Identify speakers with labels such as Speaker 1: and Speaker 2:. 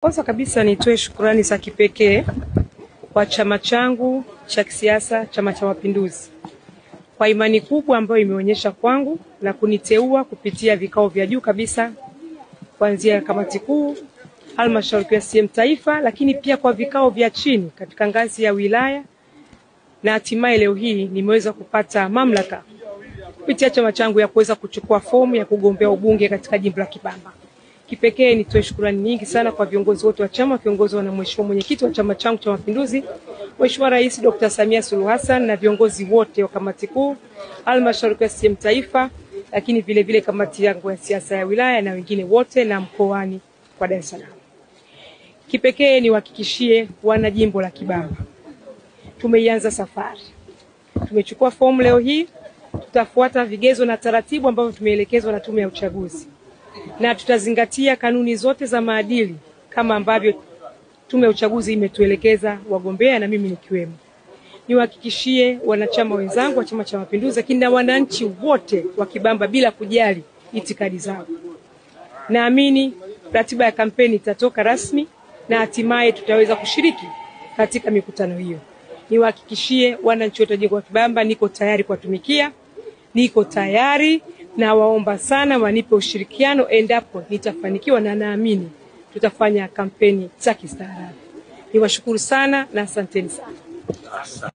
Speaker 1: Kwanza kabisa nitoe shukurani za kipekee kwa chama changu cha kisiasa, Chama cha Mapinduzi, kwa imani kubwa ambayo imeonyesha kwangu na kuniteua kupitia vikao vya juu kabisa kuanzia kamati kuu, halmashauri ya CCM taifa, lakini pia kwa vikao vya chini katika ngazi ya wilaya, na hatimaye leo hii nimeweza kupata mamlaka kupitia chama changu ya kuweza kuchukua fomu ya kugombea ubunge katika jimbo la Kibamba. Kipekee nitoe shukrani nyingi sana kwa viongozi wote wa chama, kiongozwa na Mheshimiwa Mwenyekiti wa chama changu cha Mapinduzi, Mheshimiwa Rais Dr. Samia Suluhu Hassan, na viongozi wote wa kamati kuu, halmashauri ya CCM taifa, lakini vile vile kamati yangu ya siasa ya wilaya na wengine wote na mkoani kwa Dar es Salaam. Kipekee niwahakikishie wana jimbo la Kibamba, tumeianza safari. Tumechukua fomu leo hii, tutafuata vigezo na taratibu ambavyo tumeelekezwa na Tume ya Uchaguzi, na tutazingatia kanuni zote za maadili kama ambavyo Tume ya Uchaguzi imetuelekeza wagombea na mimi nikiwemo. Niwahakikishie wanachama wenzangu wa Chama cha Mapinduzi, lakini na wananchi wote wa Kibamba bila kujali itikadi zao. Naamini ratiba ya kampeni itatoka rasmi na hatimaye tutaweza kushiriki katika mikutano hiyo. Niwahakikishie wananchi wote wa jimbo la Kibamba niko tayari kuwatumikia, niko tayari, na waomba sana wanipe ushirikiano endapo nitafanikiwa, na naamini tutafanya kampeni za kistaarabu. Niwashukuru sana na asanteni sana.